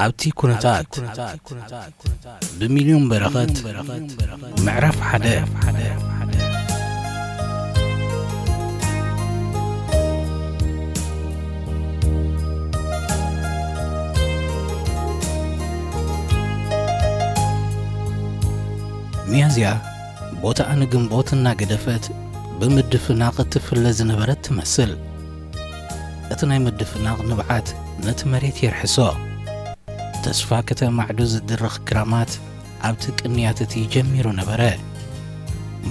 ኣብቲ ኩነታት ብሚልዮን በረኸት ምዕራፍ ሓደ። ሚያዝያ ቦታኣ ንግንቦት እናገደፈት ብምድፍናቕ እትፍለ ዝነበረት ትመስል። እቲ ናይ ምድፍናቕ ንብዓት ነቲ መሬት የርሕሶ። ተስፋ ከተማዕዱ ዝድርኽ ክራማት ኣብቲ ቅንያት እቲ ጀሚሩ ነበረ።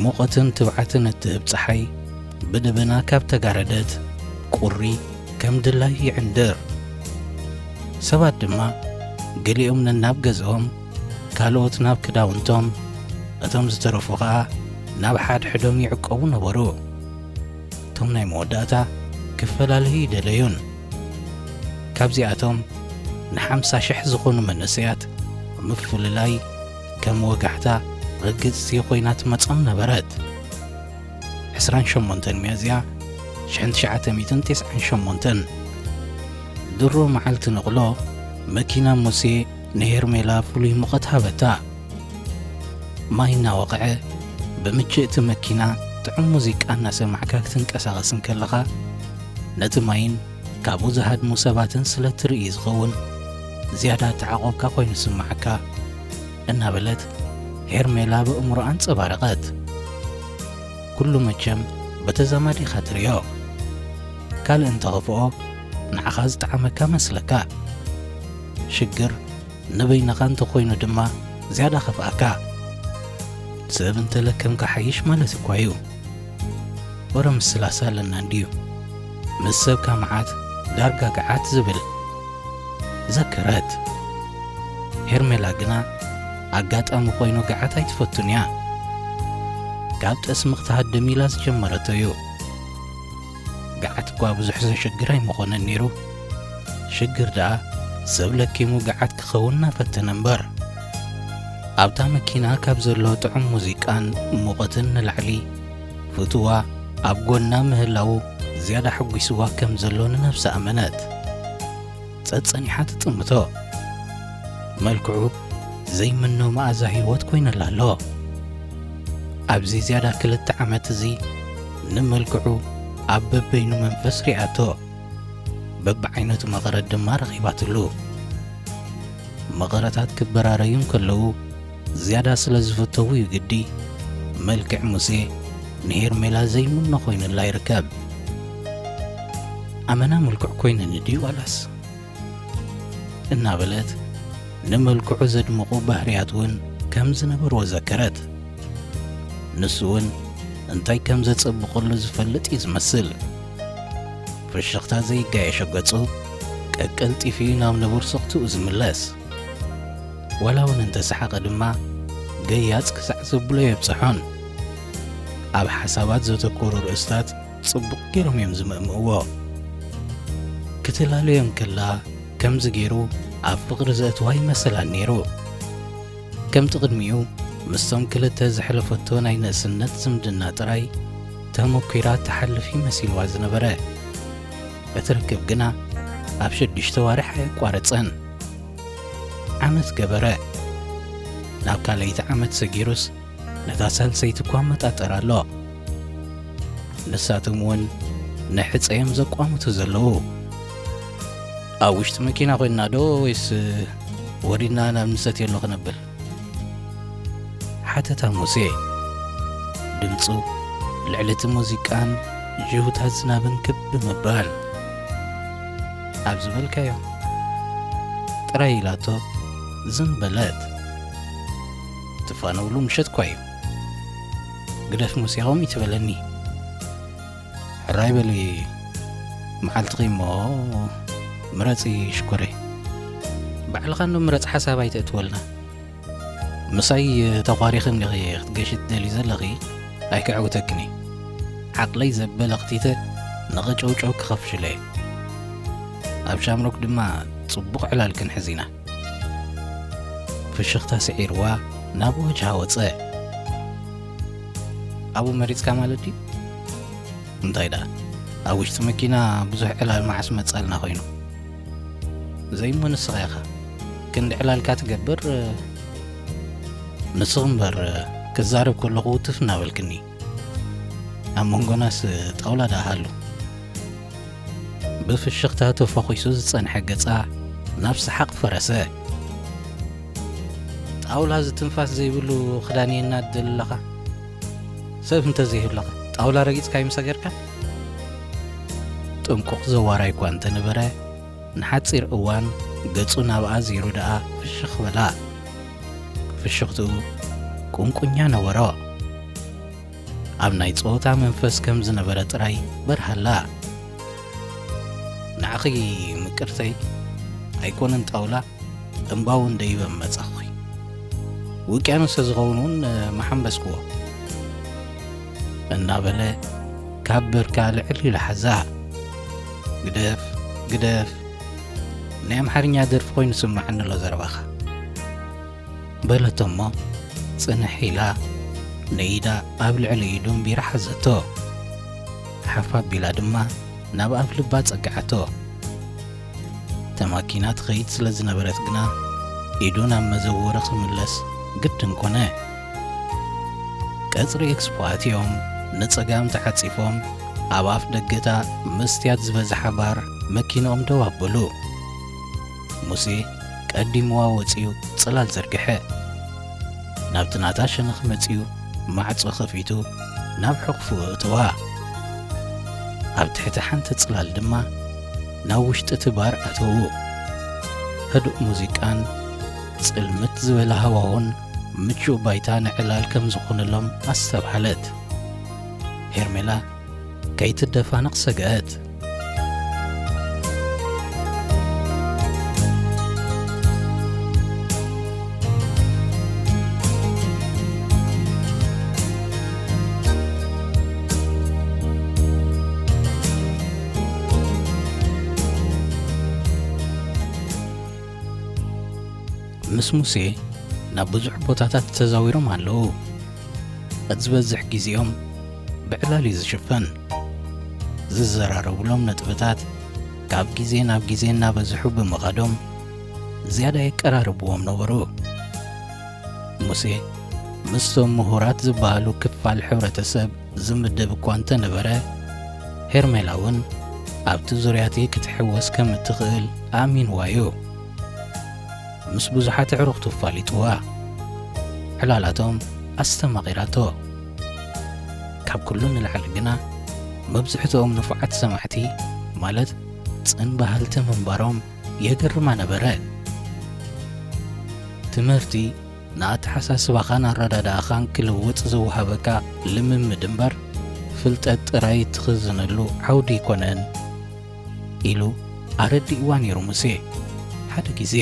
ሙቐትን ትብዓትን እትህብ ጸሓይ ብደበና ካብ ተጋረደት፣ ቁሪ ከም ድላይ ይዕንድር። ሰባት ድማ ገሊኦም ነናብ ገዝኦም፣ ካልኦት ናብ ክዳውንቶም፣ እቶም ዝተረፉ ኸኣ ናብ ሓድሕዶም ይዕቀቡ ነበሩ። እቶም ናይ መወዳእታ ክፈላለዩ ይደለዩን። ካብዚኣቶም ንሓምሳ ሽሕ ዝኾኑ መንእሰያት ምፍልላይ ከም ወጋሕታ ርግጽቲ ኮይና ትመጾም ነበረት። ዕስራን ሸሞንተን ሚያዝያ ሽሕን ትሽዓተ ሚእትን ተስዓን ሸሞንተን፣ ድሮ መዓልቲ ንቕሎ፣ መኪና ሙሴ ንሄርሜላ ፍሉይ ሙቐት ሃበታ። ማይ እናወቕዐ፣ ብምችእቲ መኪና ጥዑም ሙዚቃ እናሰማዕካ ክትንቀሳቐስ እንከለኻ፣ ነቲ ማይን ካብኡ ዝሃድሙ ሰባትን ስለ ትርኢ ዝኸውን ዝያዳ እተዓቖብካ ኮይኑ ዝስምዓካ፣ እናበለት ሄርሜላ በእምሮኣ ኣንጸባረቐት። ኩሉ መቸም ብተዛማዲ ኢኻ ትርእዮ። ካልእ እንተኸፍኦ ንዓኻ ዝጠዓመካ መስለካ። ሽግር ንበይንኻ እንተኾይኑ ድማ ዝያዳ ከፍኣካ። ሰብ እንተለከምካ ሓይሽ ማለት እኳ እዩ። ወረ ምስላስ ኣለና እንድዩ። ምስ ሰብካ መዓት ዳርጋ ገዓት ዝብል። ዘከረት። ሄርሜላ ግና ኣጋጣሚ ኮይኑ ገዓት ኣይትፈቱን እያ። ካብ ጠስሚ ክትሃድም ኢላ ዝጀመረቶ እዩ። ገዓት እኳ ብዙሕ ዘሸግር ኣይምኾነን ነይሩ። ሽግር ደኣ ሰብ ለኪሙ ገዓት ክኸውን እናፈተነ እምበር። ኣብታ መኪና ካብ ዘሎ ጥዑም ሙዚቃን ሙቐትን ንላዕሊ፣ ፍትዋ ኣብ ጎና ምህላዉ ዝያዳ ሓጒስዋ ከም ዘሎ ንነብሳ ኣመነት። ጸጸኒሓ ትጥምቶ። መልክዑ ዘይምኖ መኣዛ ህይወት ኮይነላ ኣሎ። ኣብዚ ዝያዳ ክልተ ዓመት እዚ ንመልክዑ ኣብ በበይኑ መንፈስ ሪኣቶ። በብዓይነቱ መቐረት ድማ ረኺባትሉ። መቐረታት ክበራረዩ እንከለዉ ዝያዳ ስለ ዝፍተዉ እዩ ግዲ መልክዕ ሙሴ ንሄርሜላ ዘይምኖ ኮይኑላ ይርከብ። ኣመና ምልኩዕ ኮይኑኒ ድዩ ዋላስ? እናበለት ንመልክዑ ዘድምቑ ባህርያት እውን ከም ዝነበርዎ ዘከረት። ንሱ እውን እንታይ ከም ዘጸብቐሉ ዝፈልጥ እዩ ዝመስል። ፍሽኽታ ዘይጋየሾ ገጹ ቀቀልጢፉ እዩ ናብ ንቡር ስቕትኡ ዝምለስ። ዋላ እውን እንተሰሓቐ ድማ ገያጽ ክሳዕ ዘብሎ የብጽሖን። ኣብ ሓሳባት ዘተኮሩ ርእስታት ጽቡቕ ገይሮም እዮም ዝምእምእዎ። ክትላለዮ እንከላ ከምዚ ገይሩ ኣብ ፍቕሪ ዘእትዋ ይመሰላን ነይሩ። ከምቲ ቅድሚኡ ምስቶም ክልተ ዘሕለፈቶ ናይ ንእስነት ዝምድና ጥራይ ተመኲራ ትሓልፍ እዩ መሲልዋ ዝነበረ። እቲ ርክብ ግና ኣብ ሽዱሽተ ዋርሕ ኣየቋረጸን። ዓመት ገበረ። ናብ ካልኣይቲ ዓመት ሰጊሩስ ነታ ሳልሰይቲ እኳ ኣመጣጠር ኣሎ። ንሳቶም እውን ንሕጸ እዮም ዘቋምቱ ዘለዉ። ኣብ ውሽጢ መኪና ኮይንና ዶ ወይስ ወሪድና ናብ ንሰትየሉ ክነብል? ሓተታ ሙሴ። ድምፁ ልዕሊ እቲ ሙዚቃን ጅሁታት ዝናብን ክብ ብምባል። ኣብ ዝበልካዮ ጥራይ ኢላቶ ዝም በለት። ትፋነውሉ ምሸት እኳ እዩ። ግደፍ ሙሴ ከምኡ ይትበለኒ። ሕራይ በሊ መዓልትኺ እሞ ምረፂ ሽኮረይ። ባዕልኻ እንዶ ምረፅ ሓሳብ ኣይተእትወልና። ምሳይ ተኳሪኺ እንዲኺ ክትገሺ ትደልዪ ዘለኺ ኣይክዕውተክን እየ። ዓቕለይ ዘበለ ክቲተ ንቐጨውጨው ክኸፍሽሎ እየ። ኣብ ሻምሮክ ድማ ጽቡቕ ዕላል ክንሕዝ ኢና። ፍሽኽታ ስዒርዋ ናብ ወጅሃ ወጸ። ኣብኡ መሪጽካ ማለት ድዩ? እንታይ ደኣ፣ ኣብ ውሽጢ መኪና ብዙሕ ዕላል መዓስ መጻልና ኮይኑ። ዘይሞ ንስኻ ኢኻ። ክንዲ ዕላልካ ትገብር። ንስኺ እምበር ክዛረብ ከለኹ ውትፍ እናበልክኒ። ኣብ መንጎናስ ጣውላ ደኣ ሃሉ። ብፍሽኽታ ተፈኺሱ ዝጸንሐ ገጻ ናብ ሰሓቕ ፈረሰ። ጣውላ ዝትንፋስ ዘይብሉ ክዳን እየና ትደሊ ኣለኻ? ሰብ እንተዘይህሉኻ ጣውላ ረጊጽካ ኣይምሰገርካን? ጥንቁቕ ዘዋራይ እኳ እንተነበረ፣ ንሓጺር እዋን ገጹ ናብኣ ዚሩ ደኣ ፍሽኽ በላ። ፍሽኽትኡ ቁንቁኛ ነበሮ። ኣብ ናይ ጸወታ መንፈስ ከም ዝነበረ ጥራይ በርሃላ። ንዓኺ ምቅርተይ ኣይኮነን ጣውላ፣ እምባውን ደይበ መጻኹኺ። ውቅያኖስ ተዝኸውን እውን ምሓንበስክዎ። እናበለ ካብ በርካ ልዕል ኢሉ ሓዛ። ግደፍ፣ ግደፍ፣ ናይ ኣምሓርኛ ደርፊ ኮይኑ ስምዓኒ ኣሎ ዘረባኻ። በለቶ እሞ ጽንሕ ኢላ ንኢዳ ኣብ ልዕሊ ኢዱ እምቢራ ሓዘቶ። ሓፍ ኣቢላ ድማ ናብ ኣፍ ልባ ጸግዓቶ። ተማኪና ትኸይድ ስለ ዝነበረት ግና ኢዱ ናብ መዘወሪ ክምለስ ግድን ኮነ። ቀጽሪ ኤክስፖ ኣትዮም ንጸጋም ተዓጺፎም ኣብ ኣፍ ደገታ መስትያት ዝበዝሓ ባር መኪንኦም ደው ኣበሉ። ሙሴ ቀዲምዋ ወጺኡ ጽላል ዘርግሐ። ናብቲ ናታ ሸነኽ መጺኡ ማዕጾ ከፊቱ ናብ ሕቑፉ ኣእተዋ። ኣብ ትሕቲ ሓንቲ ጽላል ድማ ናብ ውሽጢ እቲ ባር ኣተዉ። ህዱእ ሙዚቃን ጽልምት ዝበለ ሃዋሁን ምቹእ ባይታ ንዕላል ከም ዝኾነሎም ኣስተብሃለት። ሄርሜላ ከይትደፋነቕ ሰግኣት። ምስ ሙሴ ናብ ብዙሕ ቦታታት ተዛዊሮም ኣለዉ። እቲ ዝበዝሕ ግዜኦም ብዕላል እዩ ዝሽፈን። ዝዘራረቡሎም ነጥብታት ካብ ግዜ ናብ ግዜ እናበዝሑ ብምኻዶም ዝያዳ የቀራርብዎም ነበሩ። ሙሴ ምስቶም ምሁራት ዝበሃሉ ክፋል ሕብረተሰብ ዝምደብ እኳ እንተነበረ፣ ሄርሜላ እውን ኣብቲ ዙርያቲ ክትሕወስ ከም እትኽእል ኣእሚንዋ እዩ። ምስ ብዙሓት ኣዕሩኽቱ ኣፋሊጥዋ። ዕላላቶም ኣስተማቒራቶ። ካብ ኩሉ ንላዕሊ ግና መብዝሕትኦም ንፉዓት ሰማዕቲ፣ ማለት ጽን በሃልቲ ምንባሮም የገርማ ነበረ። ትምህርቲ ንኣተሓሳስባኻን ኣረዳድኣኻን ክልውጥ ዝወሃበካ ልምምድ እምበር፣ ፍልጠት ጥራይ እትኽዝነሉ ዓውዲ ኣይኮነን ኢሉ ኣረዲእዋ ነይሩ ሙሴ። ሓደ ግዜ፣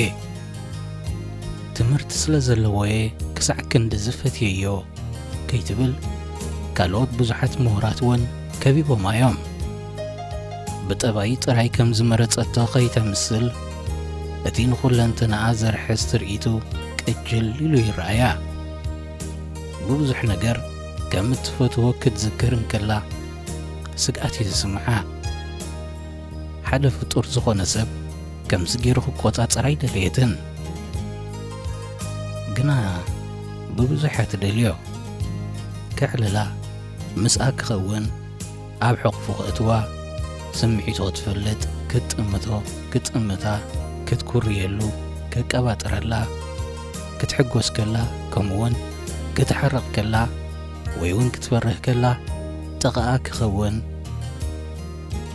ትምህርቲ ስለ ዘለዎ'የ ክሳዕ ክንድዚ ፈትየዮ ከይትብል፣ ካልኦት ብዙሓት ምሁራት እውን ከቢቦማ እዮም። ብጠባይ ጥራይ ከም ዝመረጸቶ ከይተምስል፣ እቲ ንኹለንተናኣ ዘርሕስ ትርኢቱ ቅጅል ኢሉ ይረኣያ። ብብዙሕ ነገር ከም እትፈትዎ ክትዝክር እንከላ፣ ስግኣት እዩ ዝስምዓ። ሓደ ፍጡር ዝኾነ ሰብ ከምዚ ገይሩ ክቆጻጸር ኣይደለየትን። ግና ብብዙሕ እያ ትደልዮ። ከዕልላ፣ ምስኣ ክኸውን፣ ኣብ ሕቑፉ ከእትዋ፣ ስምዒቱ ክትፈልጥ፣ ክትጥምቶ፣ ክትጥምታ፣ ክትኩርየሉ፣ ከቀባጥረላ፣ ክትሕጎስ ከላ፣ ከምኡውን ክትሓርቕ ከላ፣ ወይ እውን ክትፈርህ ከላ፣ ጥቓኣ ክኸውን፣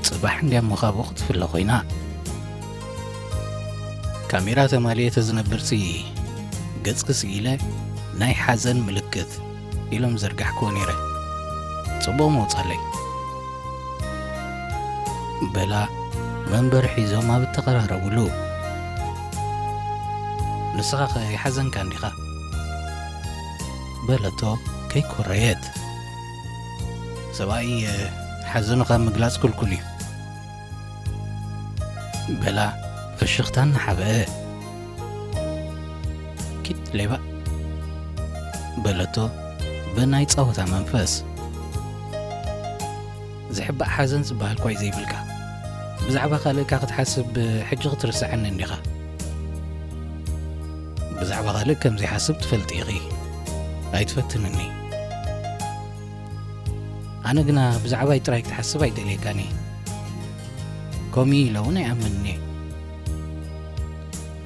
ጽባሕ እንድያ እሞ ካብኡ ክትፍለ ኮይና። ካሜራ ተማልኤ ተዝነብርሲ፣ ገጽኪ ስኢለ ናይ ሓዘን ምልክት ኢሎም ዘርጋሕክዎ ነይረ። ጽቡቕ መውጻለይ። በላ መንበር ሒዞም ኣብ እተቐራረቡሉ። ንስኻ ኸ ይሓዘንካ እንዲኻ? በለቶ ከይኮረየት። ሰብኣይ ሓዘኑ ካብ ምግላጽ ክልኩል እዩ። በላ ፍሽኽታ እናሓበአ። ኪድ ሌባ በለቶ ብናይ ጸወታ መንፈስ። ዝሕባእ ሓዘን ዝበሃል እኳ እዩ ዘይብልካ። ብዛዕባ ካልእካ ክትሓስብ ሕጂ ክትርስዐኒ እንዲኻ። ብዛዕባ ካልእ ከም ዘይሓስብ ትፈልጢ ኢኺ። ኣይትፈትንኒ። ኣነ ግና ብዛዕባይ ጥራይ ክትሓስብ ኣይደልየካን እየ። ከምኡ ኢለ እውን ኣይኣምንን እየ።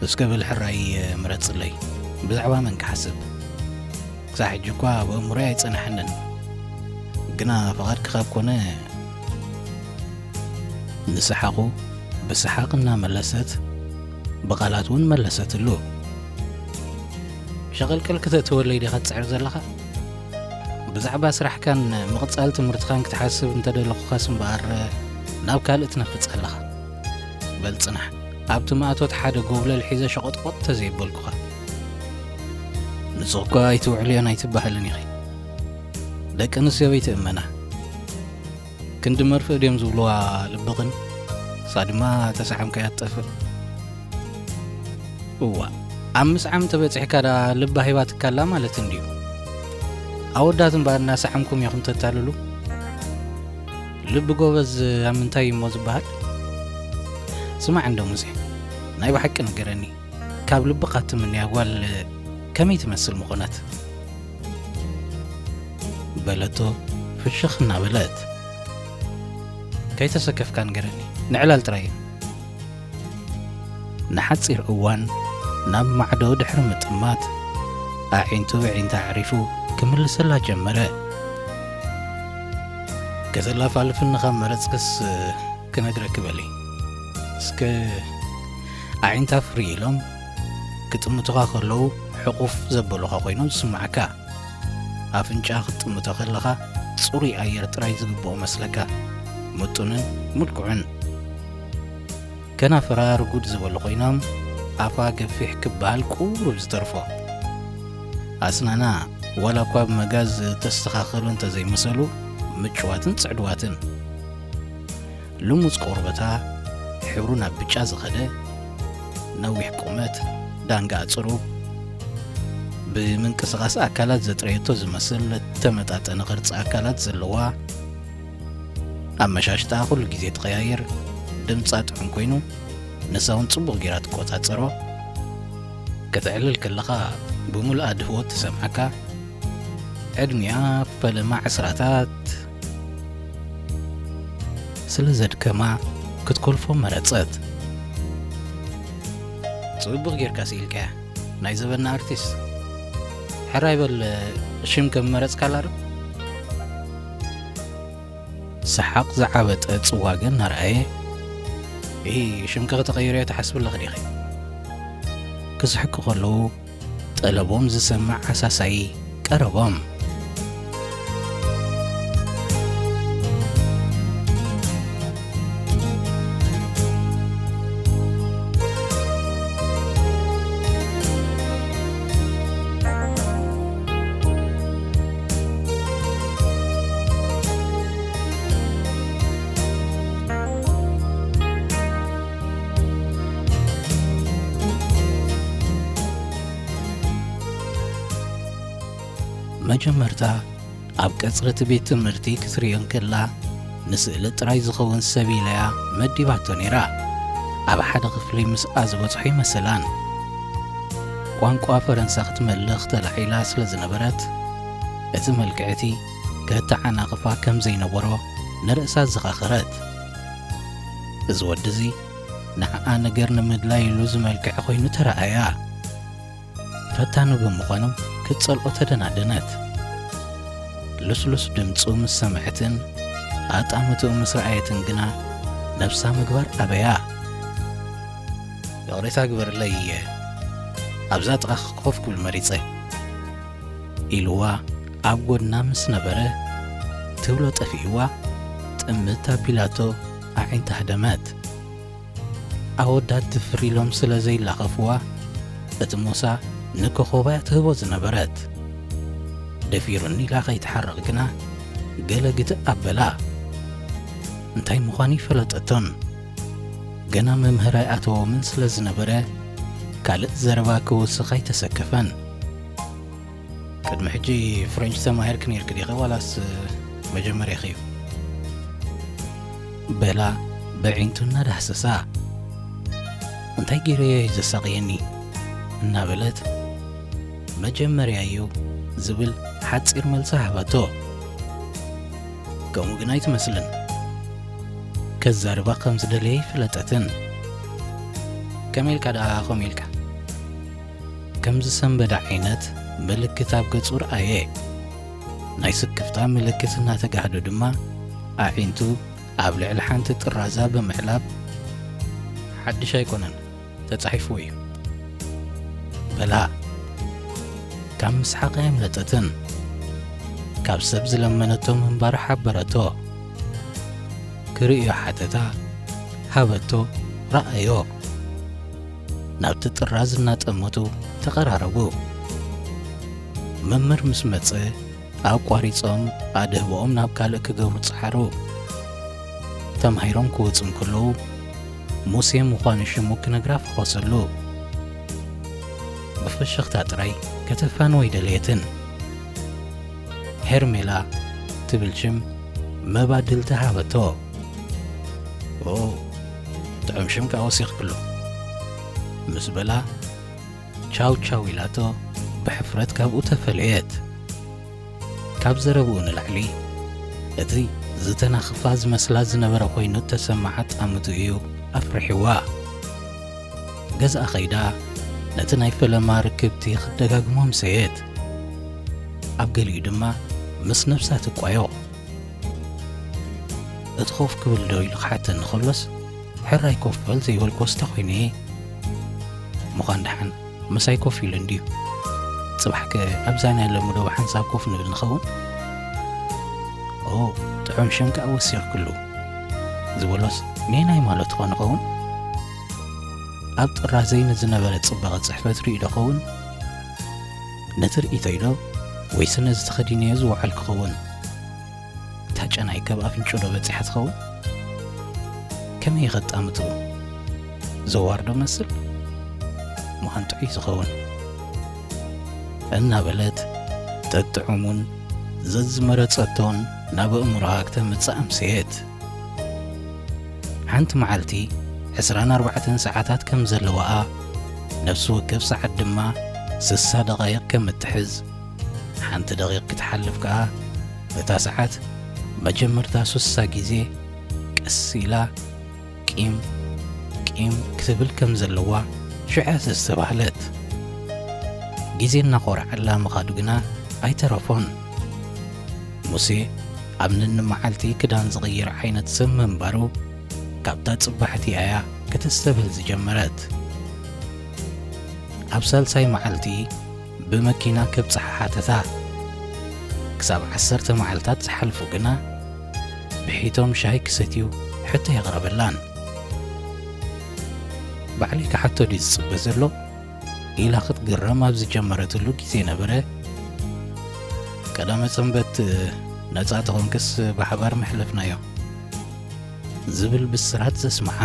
እስከ በል ሕራይ ምረጽለይ። ብዛዕባ መን ክሓስብ? ክሳዕ ሕጂ እኳ ኣብ ኣእምሮይ ኣይጸንሓንን። ግና ፍቓድኪ ካብ ኮነ፣ ንሰሓቑ ብሰሓቕ እናመለሰት ብቓላት እውን መለሰትሉ። ሸቐልቀል ክተእትወለይ ዲኻ ትጽዕር ዘለኻ? ብዛዕባ ስራሕካን ምቕጻል ትምህርትኻን ክትሓስብ እንተደለኹኻስ እምበኣር ናብ ካልእ ትነፍጽ ኣለኻ። በል ጽናሕ፣ ኣብቲ ማእቶት ሓደ ጎብለል ሒዘ ሸቖጥቖጥ ተዘይበልኩኻ። ንስኺ እኳ ኣይትውዕልዮን ኣይትበሃልን ኢኺ። ደቂ ኣንስትዮ በይትእመና። ክንዲ መርፍእ ድዮም ዝብልዋ ልብኽን? ንሳ ድማ ተሰሓምካያ ትጠፍእ። እዋ፣ ኣብ ምስዓም ተበጺሕካ ደኣ ልባ ሂባትካ ኣላ ማለት እንድዩ። ኣወዳት እምበኣር እናሰሓምኩም ኢኹም ተታልሉ። ልቢ ጎበዝ ኣብ ምንታይ እዩ እሞ ዝበሃል? ስማዕ እንዶ ሙሴ፣ ናይ ብሓቂ ንገረኒ፣ ካብ ልብኻ እትምንያ ጓል ከመይ ትመስል ምኾነት? በለቶ ፍሽኽ እናበለት። ከይተሰከፍካ ንገረኒ፣ ንዕላል ጥራይ እዩ። ንሓጺር እዋን ናብ ማዕዶ ድሕሪ ምጥማት፣ ኣዒንቱ ብዒንታ ኣዕሪፉ ክምልሰላ ጀመረ። ከተላፋልፍኒ ካብ መረጽክስ ክነግረኪ በሊ። እስከ ኣዒንታ ፍርይ ኢሎም ክጥምቱኻ ከለዉ ሕቑፍ ዘበሉኻ ኮይኖም ዝስምዓካ። ኣፍንጫ ክትጥምቶ ከለኻ ጽሩይ ኣየር ጥራይ ዝግብኦ መስለካ። ምጡንን ምልኩዕን። ከናፍራ ርጉድ ዝበሉ ኮይኖም ኣፋ ገፊሕ ክበሃል ቁሩብ ዝተርፎ። ኣስናና ዋላ እኳ ብመጋዝ ዝተስተኻኸሉ እንተዘይመሰሉ ምጭዋትን ጽዕድዋትን። ልሙጽ ቆርበታ ሕብሩ ናብ ብጫ ዝኸደ፣ ነዊሕ ቁመት፣ ዳንጋ ኣጽሩ፣ ብምንቅስቓስ ኣካላት ዘጥረየቶ ዝመስል እተመጣጠነ ቅርጺ ኣካላት ዘለዋ፣ ኣመሻሽጣኣ ኩሉ ግዜ ትቐያየር፣ ድምጻ ጥዑም ኮይኑ፣ ንሳ እውን ጽቡቕ ጌራ ትቆጻጸሮ። ከተዕልል ከለኻ ብምሉኣ ድህወት ትሰምዓካ። ዕድሚኣ ፈለማ ዕስራታት ስለ ዘድከማ ክትኮልፎ መረጸት። ጽቡቕ ጌርካ ስኢልካያ፣ ናይ ዘበና ኣርቲስት። ሕራይ በል፣ ሽም ከም መረጽካላ ዶ? ሰሓቕ ዝዓበጠ ጽዋገ እናረኣየ፣ "እሂ፣ ሽምኪ ከተቐይርዮ ትሓስቢ ኣለኺ ዲኺ?" ክስሕቁ ከለዉ፣ ጠለቦም ዝሰምዕ ኣሳሳዪ ቀረቦም። መጀመርታ ኣብ ቀጽሪ እቲ ቤት ትምህርቲ ክትርእዮ እንከላ፣ ንስእሊ ጥራይ ዝኸውን ሰብ ኢላ'ያ መዲባቶ ነይራ። ኣብ ሓደ ክፍሊ ምስኣ ዝበጽሖ ኣይመሰላን። ቋንቋ ፈረንሳ ክትመልኽ ተላዒላ ስለ ዝነበረት፣ እቲ መልክዕ እቲ ከተዓናቕፋ ከም ዘይነበሮ ንርእሳ ኣዘኻኸረት። እዚ ወዲ እዚ ንዓኣ ነገር ንምድላይ ኢሉ ዝመልክዐ ኮይኑ ተረኣያ። ፈታኒ ብምዃኑ ክትጸልኦ ተደናደነት። ልስሉስ ድምጹ ምስ ሰምዐትን ኣጣምትኡ ምስ ረኣየትን ግና ነብሳ ምግባር ኣበያ። "ይቕሬታ ግበርለይ፣ ኣብዛ ጥቓ ኮፍ ክብል መሪጸ" ኢልዋ ኣብ ጎድና ምስ ነበረ፣ ትብሎ ጠፊእዋ፣ ጥምት ኣቢላቶ ኣዒንታ ሃደመት። ኣወዳት ድፍር ኢሎም ስለ ዘይላኸፍዋ፣ እቲ ሞሳ ንኮኾባ'ያ ትህቦ ዝነበረት። ደፊሩኒ ኢላ ከይትሓርቕ ግና ገለ ግትእ ኣበላ። እንታይ ምዃኑ ኣይፈለጠቶን። ገና መምህር ኣይኣተዎምን ስለ ዝነበረ፣ ካልእ ዘረባ ክውስኽ ኣይተሰከፈን። ቅድሚ ሕጂ ፍሬንች ተማሂርኪ ነይርኪ ዲኺ ዋላስ መጀመርያኺ እዩ? በላ በዒንቱ እናዳህሰሳ። እንታይ ገይረዮ እዩ ዘሳቕየኒ? እናበለት፣ መጀመርያ እዩ ዝብል ሓጺር መልሲ ሃበቶ። ከምኡ ግን ኣይትመስልን። ከዛርባ ከም ዝደለየ ኣይፈለጠትን። ከመይ ኢልካ ደኣ ከምኡ ኢልካ? ከም ዝሰንበደ ዓይነት ምልክት ኣብ ገጹ ረኣየ። ናይ ስክፍታ ምልክት እናተጋህዶ ድማ ኣዒንቱ ኣብ ልዕሊ ሓንቲ ጥራዛ ብምዕላብ፣ ሓድሽ ኣይኮነን፣ ተጻሒፍዎ እዩ፣ በላ። ካብ ምስሓቕ ኣየምለጠትን። ካብ ሰብ ዝለመነቶ ምንባሩ ሓበረቶ። ክርእዮ ሓተታ፣ ሃበቶ፣ ረኣዮ። ናብቲ ጥራዝ እናጠመቱ ተቐራረቡ። መምህር ምስ መጸ ኣቋሪጾም ኣድህቦኦም ናብ ካልእ ክገብሩ ጸዓሩ። ተማሂሮም ክወጹ እንከለዉ፣ ሙሴ ምዃኑ ሽሙ ክነግራ ፈኾሰሉ። ብፍሽኽታ ጥራይ ከተፋንዎ ኣይደለየትን። ሄርሜላ ትብል ሽም መባድልቲ ሃበቶ። ኦ፣ ጥዑም ሽም ከኣ ወሲኽክሉ፣ ምስ በላ፣ ቻው ቻው ኢላቶ ብሕፍረት ካብኡ ተፈለየት። ካብ ዘረብኡ ንላዕሊ፣ እቲ ዝተናኽፋ ዝመስላ ዝነበረ ኮይኑ እተሰምዓ ጣምቱ እዩ ኣፍሪሕዋ። ገዝኣ ኸይዳ ነቲ ናይ ፈለማ ርክብቲ ክትደጋግሞ ኣምሰየት። ኣብ ገሊኡ ድማ ምስ ነብሳ ትቋዮ። እቲ ኮፍ ክብል ዶ ኢሉ ክሓተኒ ከሎስ፣ ሕራይ ኮፍ በል ዘይበልክዎስ እንታይ ኮይኑ እየ? ምዃን ደሓን ምሳይ ኮፍ ኢሉ እንድዩ። ጽባሕከ ኣብዛ ናይ ሎሚ ዶ ብሓንሳብ ኮፍ ንብል ንኸውን? ኦ፣ ጥዑም ሽም ከኣ ወሲኽክሉ ዝበሎስ ኔናይ ማለቱ ኾን ይኸውን? ኣብ ጥራዘይ ንዝነበረ ጽባቐ ጽሕፈት ርእዩ ዶ ኸውን? ነቲ ርእይቶይ ዶ ወይስ ነዚ ተኸዲነዮ ዝወዓልኩ ኸውን? እታ ጨናይ ካብ ኣፍንጭኡ ዶ በጺሓ ትኸውን? ከመይ ከጣምትኡ? ዘዋር ዶ መስል? ምዃን ጥዑይ ዝኸውን። እናበለት ጠጥዑሙን ዘዝመረጸቶን ናብ ኣእምሮኣ ክተምጽእ ኣምሰየት። ሓንቲ መዓልቲ ዕስራን ኣርባዕተን ሰዓታት ከም ዘለዋኣ፣ ነፍሲ ወከፍ ሰዓት ድማ ስሳ ደቓይቕ ከም እትሕዝ፣ ሓንቲ ደቒቕ ክትሓልፍ ከኣ፣ እታ ሰዓት መጀመርታ ስሳ ግዜ ቀስ ኢላ ቂም ቂም ክትብል ከም ዘለዋ ሽዑ እያ ዘስተባህለት። ግዜ እናኾርዓላ ምኻዱ ግና ኣይተረፎን። ሙሴ ኣብ ነኒ መዓልቲ ክዳን ዝቕይር ዓይነት ሰብ ምንባሩ ካብታ ጽባሕቲ እያ ከተስተብህል ዝጀመረት። ኣብ ሳልሳይ መዓልቲ ብመኪና ከብጽሓ ሓተታ። ክሳብ ዓሰርተ መዓልታት ዝሓልፉ ግና ብሒቶም ሻሂ ክሰትዩ ሕቶ የቕረበላን። ባዕለይ ክሓቶ ድዩ ዝጽበ ዘሎ? ኢላ ክትግረም ኣብ ዝጀመረትሉ ግዜ ነበረ። ቀዳመ ሰንበት ነጻ ተኾንክስ ብሓባር መሕለፍናዮ ዝብል ብስራት ዘስምዓ።